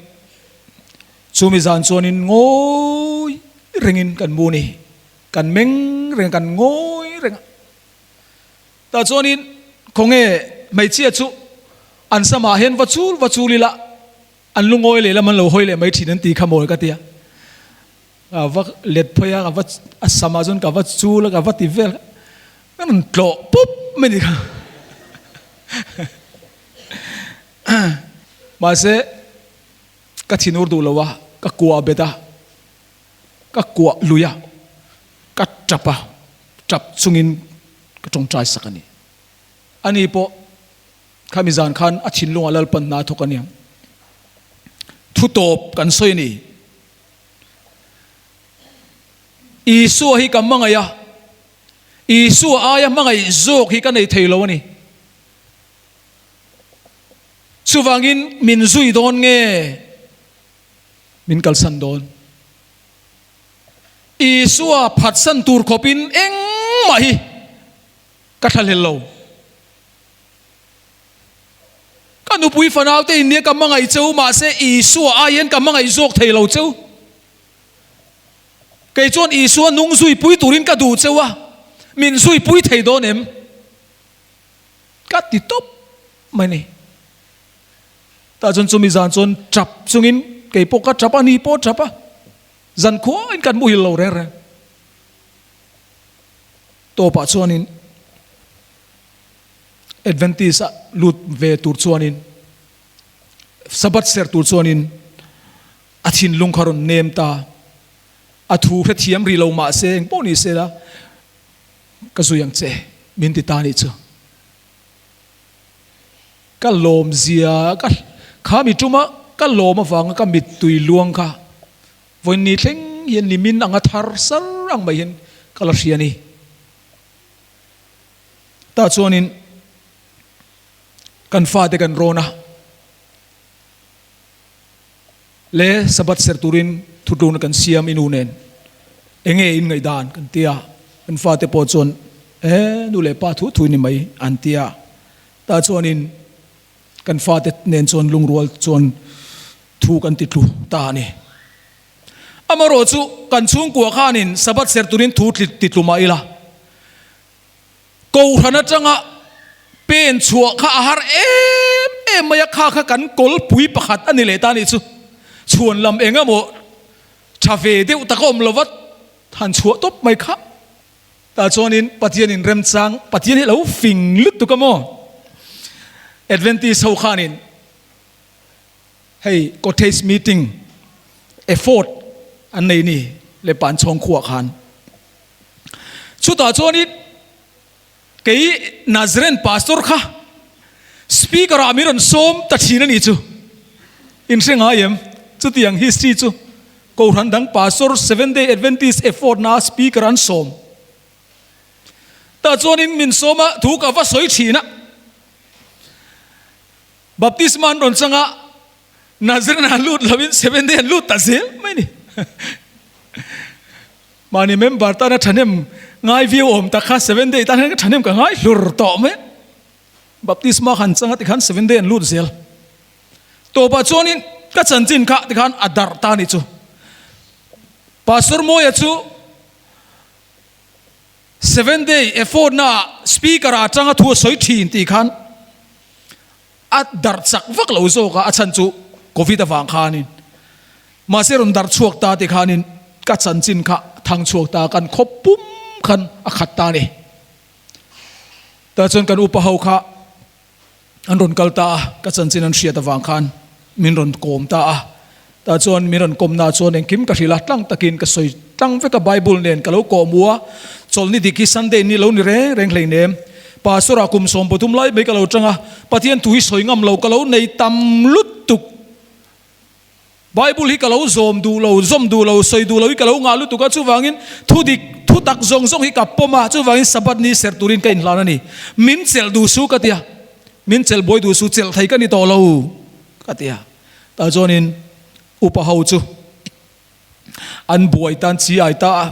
chumi zan chuanin ngawi rengin kan mu a ni. Kan meng reng a, kan ngawi reng a. Tah chuanin khawnge hmeichhia chu an samah hian va chul va chul ila an lu ngawi leh lam an lo hawi leh mai thin an ti kha mawi ka ti a. Ka va let phei a, ka va a samah chuan ka va chul a, ka va ti vel a, ka rawn tlawh pup mai ni kha. Mahse ka thinur duh lo a, ka kuah bet a. Ka kuah lui a, ka tap a, tap chungin ka tawngtai sak a ni. Ani pawh khami zan khan a thinlungah Lalpan hna a thawk a niang. Thu tawp kan sawi a ni. Isua hi ka hmangaih a, Isua aia hmangaih zawk hi ka nei thei lo a ni. Chuvangin min zui dawn nge? Min kalsan dawn. Isua phatsan tur khawpin engmah hi ka thlahlel lo. Ka nupui fanaute in nia ka hmangaih cheu, mahse Isua ai hian ka hmangaih zawk thei lo cheu. Kei chuan Isua nung zuipui turin ka duh cheu a, min zuipui thei dawn em? Ka ti tawp mai ni. Tah chuan chumi zan chuan tap chungin kei pawh ka tap a, ni pawh a tap a, zan khuain kan muhil lo reng reng. Tawpah chuanin Adventist ah lut ve tur chuanin Sabbath serh tur chuanin a thinlung kha rawn nem ta. A thu hrethiam rih lo mahse engpawh ni sela ka zui ang che min ti ta nih chu. Ka lawm zia ka kha mi tuma ka lawm avanga ka mittui luang kha vawiin thleng hian nimin anga thar sar ang mai hian ka la hria a ni. Tah chuanin kan fate kan rawn a, le Sabbath serh turin thutlukna kan siam i nu nen enge in ngaihdan kan ti a, kan fate pawh chuan e nu leh pa thu thu ni mai an ti a. Tah chuanin kan fate nen chuan lungrual chuan thu kan ti tlu ta a ni. Amaherawh chu kan chhungkua khanin Sabbath serh turin thu ti tlu mah ila, Kohhran atanga pen chhuah kha a har em em mai a, kha kha kan kawlpui pakhat a ni leh ta a nih chu. Chhuan lam eng emaw tha ve deuh tak a awm lova han chhuah tawp mai kha. Tah chuanin Pathianin remchang, Pathian hi a lo fing lutuk a maw? Adventist ho khanin hei cottage meeting effort an nei ni le Panchhawng khuah khan. Chutah chuanin kei Nazaren pastor kha speaker ah min rawn sawm ta thin a nih chu. In hre ngai em? Chutiang history chu Kohhran dang pastor Seventh Day Adventist effort na speaker an sawm. Tah chuanin min sawm a, thu ka va sawi thin a. Baptisma an rawn chang a, Nazarene an lut lovin Seventh Day an lut ta zel mai ni. Mahni member tana thahnem ngai viau awm tak kha Seventh Day tan hian ka thahnem ka ngai hlur tawh mai. Baptisma han chang a tikhan Seventh Day an lut zel. Tawpah chuanin ka chanchin kha tikhan a darh ta ni chu. Pastor Mawia chu Seventh Day effort na speaker ah atanga thu a sawi thin tih khan a darh chak vak lo zawk a, a chhan chu Covid avang khanin. Mahse rawn darh chhuak ta tih khanin ka chanchin kha thang chhuak ta kan khawp pum khan a khat ta a ni. Tah chuan kan upa ho kha An rawn kal ta a, ka chanchin an hriat avang khan min rawn kawm ta a. Tah chuan min rawn kawmna chuan engkim ka hrilh a, tlang takin ka sawi tlang vek a, Bible nen ka lo kawm u a, chawlhni dik hi Sunday ni lo ni reng reng hleinem. Pastor ah kum 13 lai mai ka lo tang a, Pathian thu hi sawi ngam lo ka lo nei tam lutuk. Bible hi ka lo zawm duh lo, zawm duh lo, sawi duh lo hi ka lo ngah lutuk a, chuvangin thu dik, thu tak zawng zawng hi ka pawm a, chuvangin Sabbath ni serh turin ka inhlan a ni. Min chelh duh su ka ti a, min chelh buai duh su, chelh thei ka ni tawh lo ka ti a. Tah chuanin upa ho chu an buai tan chi ai ta a,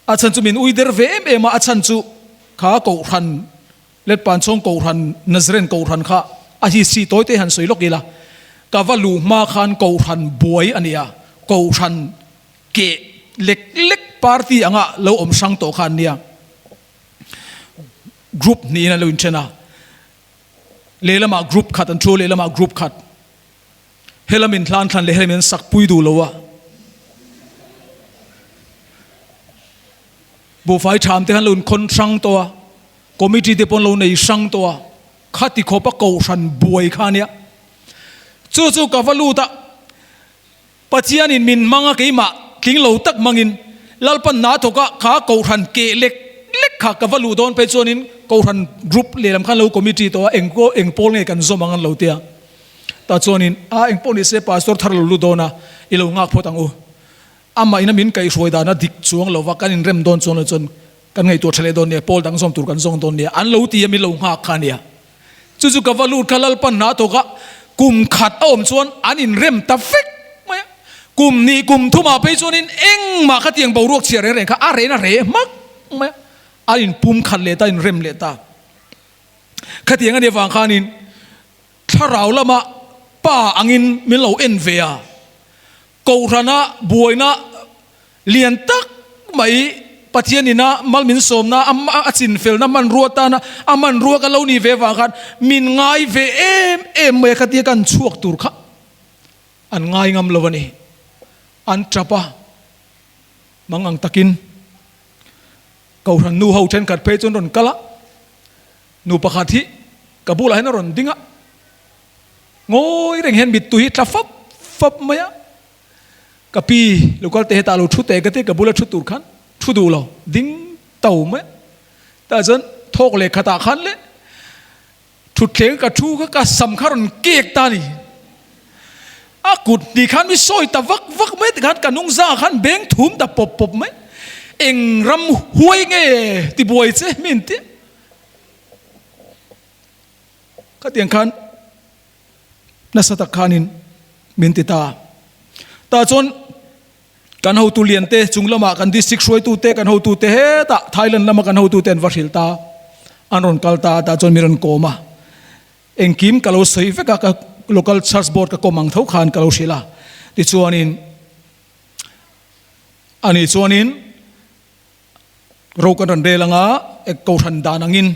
a chhan chu min ui der ve em em a, a chhan chu kha kohhran Letpan chhawng Kohhran, Nazaren Kohhran kha a hi si tawi te han sawi lawk ila, ka va luh hma khan Kohhran buai a nia, Kohhran keh lek lek party anga lo awm hrang tawh kha an nia. Group hnihin an lo inthen a, lehlamah group khat an thu, lehlamah group khat. Helam in hlan thlan leh helam in an sak pui duh lo a. Buhfai tham te khan lo inkhawn hrang tawh a. Committee te pawn lo nei hrang tawh a, khati khawp a kohhran buai kha ania. Chu chu ka va lut a, Pathianin min hmang a keimah tling lo tak hmangin Lalpan hna thawk a kha kohhran keh lek lek kha ka va luh dawn phei chuanin kohhran group lehlam khan lo committee tawh a eng eng pawl nge kan zawm ang an lo tia. Tah chuanin a eng pawh ni se pastor thar lo lut dawn a i lo nghak phawt ang u. Amah ina min kaihhruai dan a dik chuang lo va kan inrem dawn chuan lo chuan Kan ngaihtuah tha leh dawn nia, Paul dang zawm tur kan zawng dawn nia, an lo ti a min lo nghak kha ania. Chu chu ka va lut kha Lalpan hna tawk a, kum khat a awm chuan an inrem ta vek mai a. Kum hnih kum thumah phei chuanin engmah khatiang boruak chhia reng reng kha a rehna reh hmak mai a, an inpum khat leh ta, inrem leh ta. Khatiang ania vang khanin thlarau lama pa angin min lo en ve a, Kohhrana buaina lian tak mai Pathian ina mal min sawmna a chinfelna hmanrua tana a hmanrua ka lo nih ve vang khan min ngai ve em em mai a khatia kan chhuak tur kha an ngai ngam lo a ni. An tap a, mang ang takin Kohhran nu ho thenkhat phei chuan rawn kal a, nu pakhat hi ka bulah hian a rawn ding a, Ngawi reng hian mittui hi tla fap fap mai a, ka pi lo kal teh hetah lo thu teh ka ti, ka bula thu tur khan thu duh lo, ding to mai a. Tah chuan thawk leh khatah khan le thutthleng ka thu kha ka sam kha rawn kek ta a ni. A kut hnih khan mi sawi ta vak vak mai tikhan ka nungzangah khan beng thum ta pawp pawp mai. Eng ram huai nge tibuai che mi in tia. Khatiang khan nasa tak khanin min ti ta. Tah chuan kan hotu lian te chung lamah kan district hruaitu te kan hotu te hetah Thailand lama kan hotu te an va hrilh ta. An rawn kal ta tah chuan mi rawn kawm a. Engkim ka lo sawi vek a ka local church board ka kawm ang tho khan ka lo hrilh a. Tichuanin ani chuanin Ro kan rawn rel anga kohhran dan angin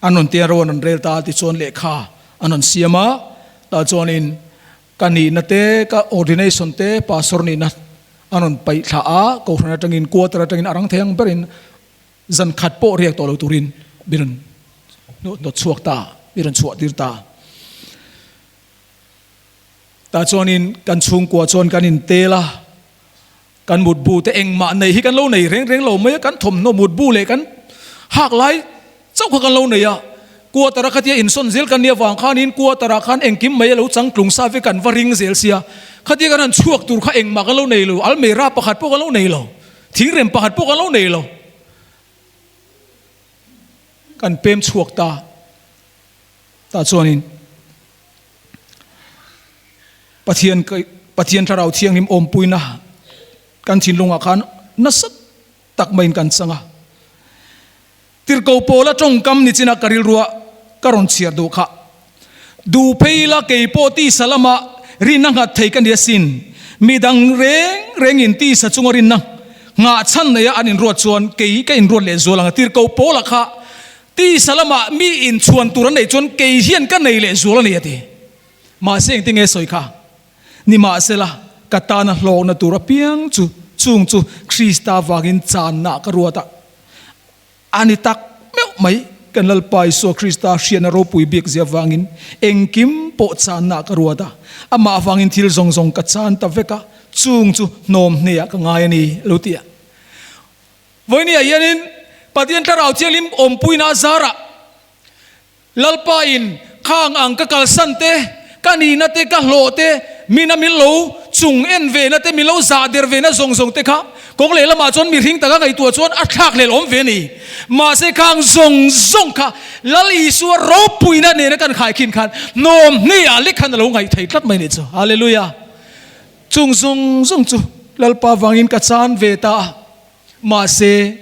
an rawn tia ro an rawn rel ta tichuan lehkha an rawn siam a, tah chuanin ka nihna te ka ordination te pastor nihna an rawn paih thla a, kohhran atangin quarter atangin a rang thei ang berin zan khat pawh riak tawh lo turin mi rawn hnawt chhuak ta, mi rawn chhuah tir ta. Tah chuanin kan chhungkua chuan kan intel a. Kan mutbu te engmah nei hi kan lo nei reng reng lo mai a, kan thawmhnaw mutbu leh kan hak lai chauh kha kan lo nei a. Quarter a khatia insawn zel kan nih avang khanin quarter ah khan engkim mai a lo changtlung sa vek kan va ring zel sia. Khatia kan han chhuak tur kha engmah kan lo nei lo, almeira pakhat pawh kan lo nei lo, thingrem pakhat pawh kan lo nei lo. Kan pem chhuak ta. Tah chuanin. Pathian Pathian Thlarau Thianghlim awmpuina kan thinlungah khan nasa tak maiin kan chang a. Tirhkoh Paula tawngkam ni chinah ka rilrua ka rawn chhiar duh kha. Duh phei ila kei pawh tisa lama rinna nghat thei ka ni asin. Mi dang reng rengin tisa chunga rinna nghah chhan neia an inruat chuan kei ka inruat leh zual ang a. Tirhkoh Paula kha Tisa lamah mi inchhuan tur an neih chuan kei hian ka nei leh zual a ni a ti. Mahse engtin nge sawi kha? Nimahsela, ka tana hlawkna tur apiang chu chung chu Krista vangin channa ka ruat a, a ni tak meuh mai. Kan Lalpa Isua Krista hriatna ropui bik zia vangin engkim pawh channa ka ruat a, amah vangin thil zawng zawng ka chan ta vek a, chung chu hnawm hneah ka ngai a ni, lo ti a. Vawinia hianin Pathian Thlarau Thianghlim awmpuina a zarah Lalpain khang ang ka kalsan te, ka nihna te, ka hlawh te, mina min lo chung en ve na te, min lo zah der ve na zawng zawng te kha kawng lehlamah chuan mihring taka ngaihtuah chuan a thlak hlel awm ve a ni. Mahse khang zawng zawng kha Lal Isua ropuina nena kan khaikhin khan hnawm hniah lek khan a lo ngaih thei tlat mai nih chu. Hallelujah! Chung zawng zawng chu Lalpa vangin ka chan ve ta a, mahse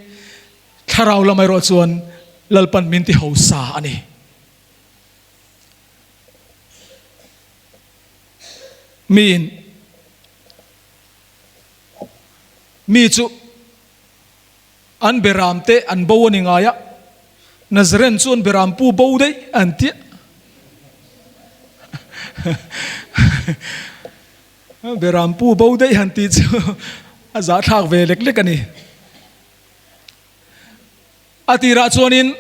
thlarau lam erawh chuan Lalpan min ti hausa a ni. Miin mi chu an beram te an bo a ni ngai a, Nazaren chu an beram pu bo daih an tia. Beram pu bo daih han tih chu a zahthlak ve lek lek a ni. A tirah chuanin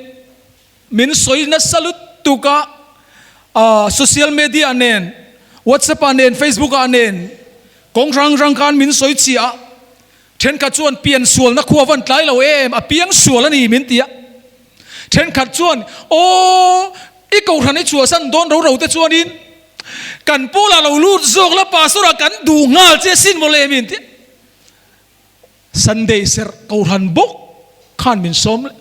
min sawi nasa lutuk a, social media nen, WhatsApp ah nen, Facebook ah nen kawng hrang hrang khan min sawi chhiah a, thenkhat chuan pian sualna khua van tlai lo em, a piang sual a ni min ti a, thenkhat chuan aw i kohhran i chhuahsan dawn ro ro te chuanin kan pawlah lo lut zawk la pastor ah kan duh nghal che sin mawle min ti a. Sunday serh kohhran bawk khan min sawm leh.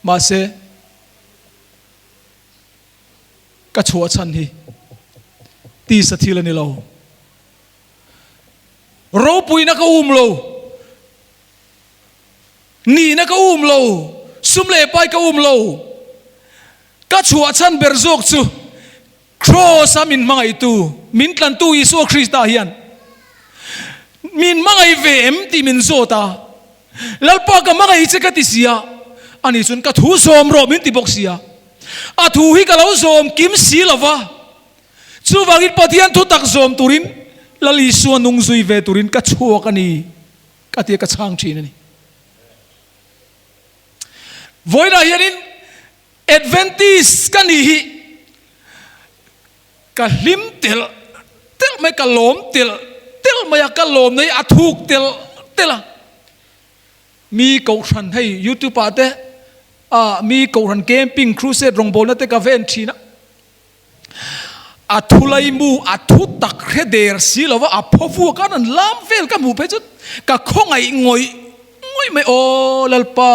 Mahse, ka chhuah chhan hi tisa thil a ni lo. Ropuina ka um lo, nihna ka um lo, sum leh pai ka um lo. Ka chhuah chhan ber zawk chu Kraws-a min hmangaihtu, min tlantu Isua Krista hian min hmangaih ve em tih min zawt a, Lalpa ka hmangaih che ka ti si a, ani chuan ka thu zawm rawh min ti bawk si a, a thu hi ka lo zawm kim si lo va, chuvangin Pathian thu tak zawm turin Lal Isua nung zui ve turin ka chhuak a ni ka tia ka chhang thin a ni. Vawiinah hianin Adventist ka nih hi ka hlim telh telh mai, ka lawm telh telh mai a, ka lawmna hi a thuk telh telh a. Mi kohhran hei YouTube ah te ah mi kohhran camping crusade rawngbawlna te ka ven thin a. A thu laimu a thu tak hre der si lo va, a phaw vuak a rawn lam vel ka hmuh phei chu ka khawngaih ngawih ngawih mai aw Lalpa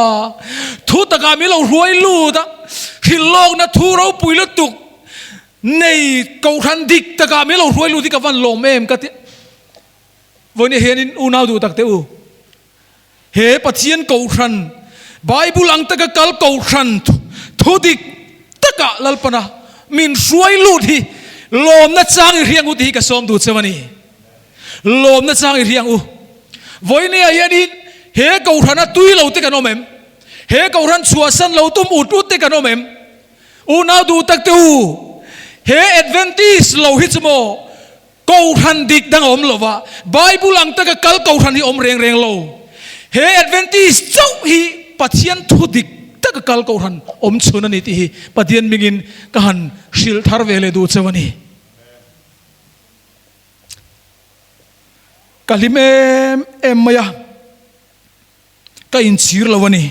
thu takah min lo hruai lut a, hrilh lawkna thu ropui lutuk nei kohhran dik takah min lo hruai lut hi ka van lawm em ka ti. Vawiin hianin unau duh tak teh u. He Pathian Kohhran, Bible ang taka kal Kohhran thu dik takah Lalpana min hruai lut hi lawmna chang i hriang u tih hi ka sawm duh cheu a ni. Lawmna chang i hriang u. Vawinia hianin he Kohhrana tui lo te kan awm em? He Kohhran chhuahsan lo tum ut ut te kan awm em? Unau duh tak te u, he Adventist lo hi chu maw Kohhran dik dang a awm lo va, Bible ang taka kal kohhran hi awm reng reng lo. He Adventist chauh hi Pathian thu dik taka kal kohhran awm chhun a ni tih hi Pathian mingin ka han hrilh thar ve leh duh cheu a ni. Ka hlim em em mai a, ka inchhir lo a ni.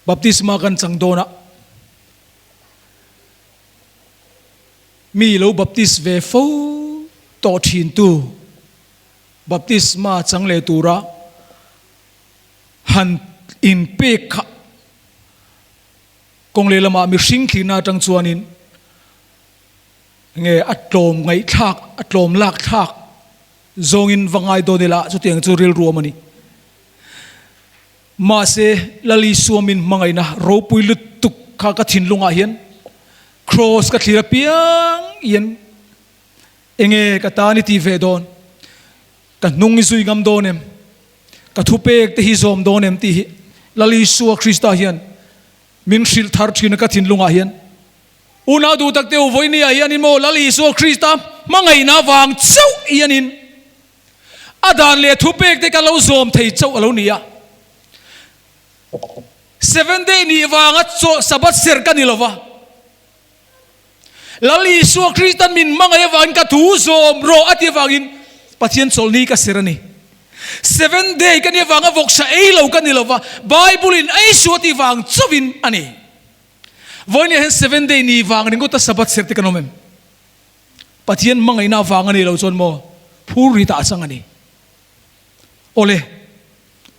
Baptisma kan chang dawn a, mi lo baptis ve fo tawh thintu baptisma chang leh tura han inpek kha kawng lehlamah mihring thlirna atang chuanin nge a tlawm ngaihthlak, a tlawm lak thlak zawngin va ngai dawn ila chutiang chu rilruam a ni. Mahse, Lal Isua min hmangaihna ropui lutuk kha ka thinlungah hian Kraws ka thlir apiang hian enge ka tan i tih ve dawn? Ka hnung i zui ngam dawn em? Ka thupek te hi zawm dawn em tih hi Lal Isua Krista hian min hrilh thar thin a ka thinlungah hian. Unau duh tak te u, vawinia hianin maw Lal Isua Krista hmangaihna vang chauh hianin A dan leh thupek te kan lo zawm thei chauh a lo ni a. Seventh day nih vanga chaw Sabbath serh ka ni lova. Lal Isua Kristan min hmangaih avangin ka thu zawm rawh a ti avangin Pathian chawlhni ka serh a ni. Seventh day ka nih avanga vawksa ei lo ka ni lo va, Bible in ei suh a tih vang chauhin a ni. Vawinia hian seventh day ni vang ringawta Sabbath serh te kan awm em? Pathian hmangaihna avang a nih loh chuan maw phur ri tah chang a ni. Awle,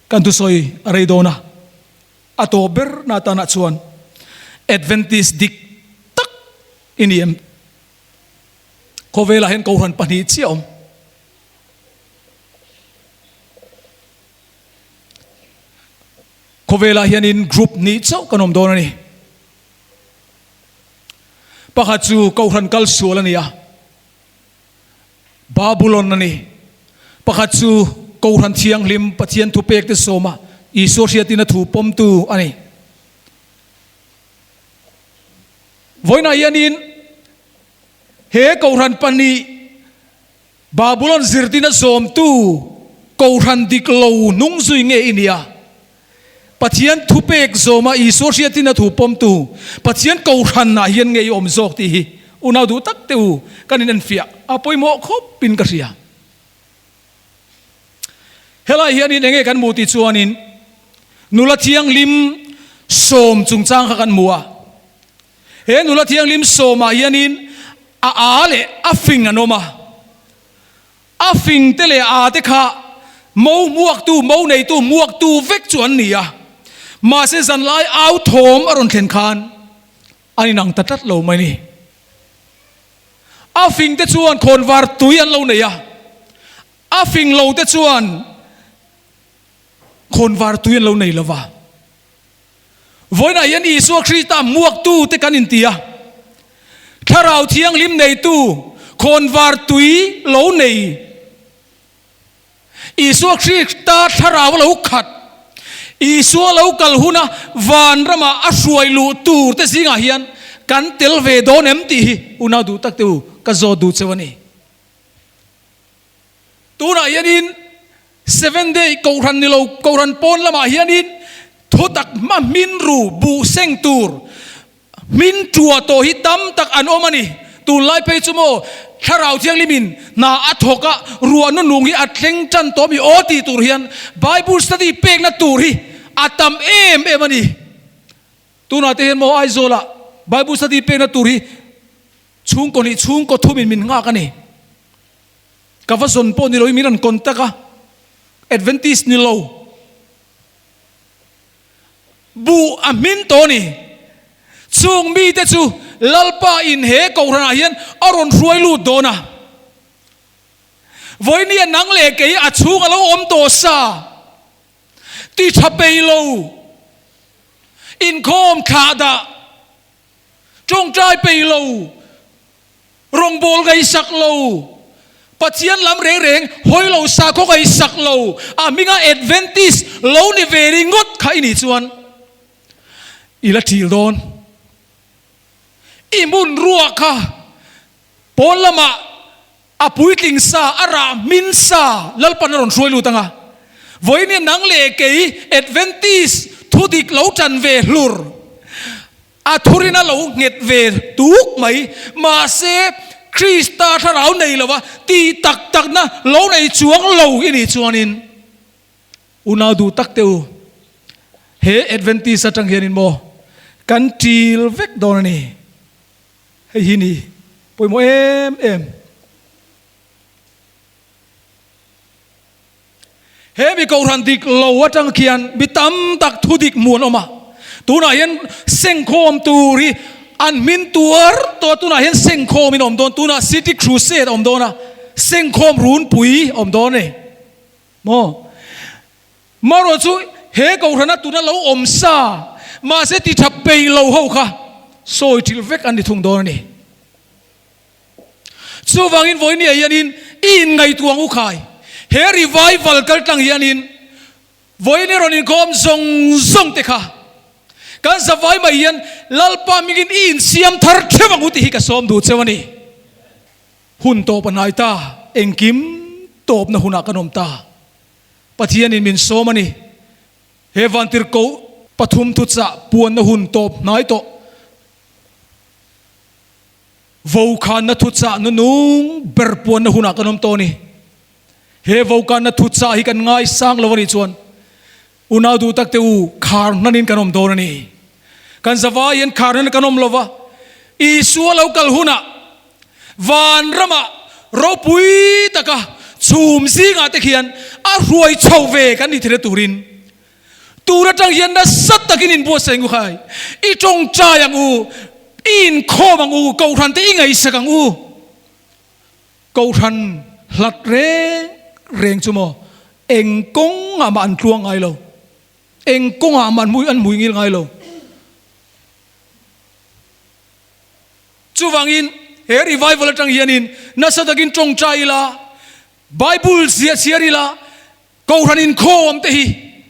kan thusawi a rei dawn a, a tawp ber na tanah chuan Adventist dik tak i ni em? Khawvelah hian Kohhran pahnih chiah a awm. Khawvelah hianin group hnih chauh kan awm dawn a ni. Pakhat chu Kohhran kal sual a ni a, Babulon a ni. Pakhat chu Kohhran Thianghlim Pathian thupek te sawma Isua hriatin a thu pawmtu a ni. Vawiinah hianin he Kohhran pahnih Babulon zirtina zawmtu Kohhran dik lo hnung zui nge i nia? Pathian thupek zawma Isua hriatin a thu pawmtu Pathian Kohhranah hian nge i awm zawk tih hi unau duh tak teh u kan inenfiah a pawimawh khawpin ka hria. Helai hianin enge kan hmuh tih chuanin nula thianghlim sawm chungchang kha kan hmu a. He nula thianghlim sawmah hianin a a leh a fing an awm a. A fing te leh a te kha mo hmuaktu, mo neitu hmuaktu vek chu an ni a. Mahse zanlai au thawm a rawn thlen khan an inang ta tlat lo mai ni. A fing te chuan khawnvar tui an lo nei a, a fing lo te chuan khawnvar tui an lo nei lo va. Vawiinah hian Isua Krista hmuaktu te kan inti a, Thlarau Thianghlim neitu, khawnvar tui lo nei, Isua Krista thlarau lo khat, Isua lo kal huna vanrama a hruai luh tur te zingah hian kan tel ve dawn em tih hi unau duh tak te u ka zawt duh cheu a ni. Tunah hianin Seventh Day Kohhran ni lo Kohhran pawn lamah hianin thutak hma hmin ru buh seng tur hmin tua tawh hi tam tak an awm a ni. Tunlai phei chu maw Thlarau Thianghlimin hna a thawk a, ruah nunung hi a thleng tan tawh mi aw tih tur hian Bible study pekna tur hi a tam em em a ni. Tunah te hian maw Aizawlah Bible study pekna tur hi chhungkaw hnih chhungkaw thumin min nghak a ni. Ka va zawn pawh ni loin min rawn contact a, Adventist ni lo. Buh a hmin tawh a ni. Chung mite chu Lalpa in he Kohhranah hian a rawn hruai lut dawn a. Vawinia nang leh kei a chhung a lo awm tawh sa, ti tha pei lo, inkhawm thlah dah, tawngtai pei lo, Rawngbâwl ngaihsak lo, Pathian lam reng reng hawi lo, sakhaw ngaihsak lo, a hminga Adventist lo ni ve ringawt kha i nih chuan i la ṭil dawn. I hmun ruah kha pawn lamah a puitling sa, a rah hmin sa Lalpan a rawn hruai lut ang a. Vawiin nang leh kei Adventist thudik lo ṭan ve hlur. A thurin a lo nghet ve tuk mai. Mahse, Krista thlarau nei lova tih tak takna lo nei chuang lo i nih chuanin, unau duh tak teh u, he Adventist atang hianin maw kan ṭil vek dawn a ni. Hei hi ni pawimawh em em. He mi Kohhran dik lo atang khian mi tam tak thu dik hmuh an awm a, tunah hian sengkhawm tur hi an hmin tuar tawh a, tunah hian sengkhawm in a awm dawn, tunah City Crusade a awm dawn a, sengkhawm runpui a awm dawn a ni maw? Marawh chu he Kohhrana tuna lo awm sa mahse ti tha peih lo ho kha sawi ṭilh vek an ni thung dawn a ni. Chuvangin vawinia hianin i inngaihtuah ang u khai. He revival kal tlang hianin vawiin i rawn inkhawm zawng zawng te kha kan zavai mai hian Lalpa hmingin i insiam thar theuh ang u tih hi ka sawm duh cheu a ni. Hun tawp a hnai ta, engkim tawpna hunah kan awm ta. Pathianin min sawm a ni. He vantirhkoh pathum thuchah puanna hun tawp hnai tawh. Vokhanna thuchah nunung ber puanna hunah kan awm tawh a ni. He vokanna thuchah hi kan ngaisang lo a nih chuan unau duh tak te u khar hnanin kan awm dawn a ni. Kan zavai hian khar hnanin kan awm lo va, Isua lo kal hunah van ramah ropui taka chhum zingah te khian a hruai chho ve kan ni thei turin tur atang hian nasa takin inbuatsaih ang u khai. I tawngtai ang u, i inkhawm ang u, kohhran te i ngaihsak ang u. Kohhran hlat reng reng chu maw eng kawngah mah an tluang ngai lo, eng kawngah mah an hmui an hmui ngil ngai lo. Chuvangin he revival atang hianin nasa takin tawngtai ila, Bible ziah chhiar ila, Kohhran inkhawm te hi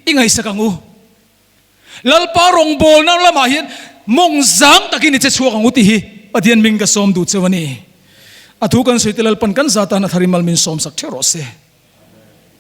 i ngaihsak ang u. Lalpa rawngbawlna lamah hian mawng zang takin i che chhuak ang u tih hi Pathian hming ka sawm duh cheu a ni. A thu kan sawi te Lalpan kan za tan a thar i mal min sawmsak theuh rawh se.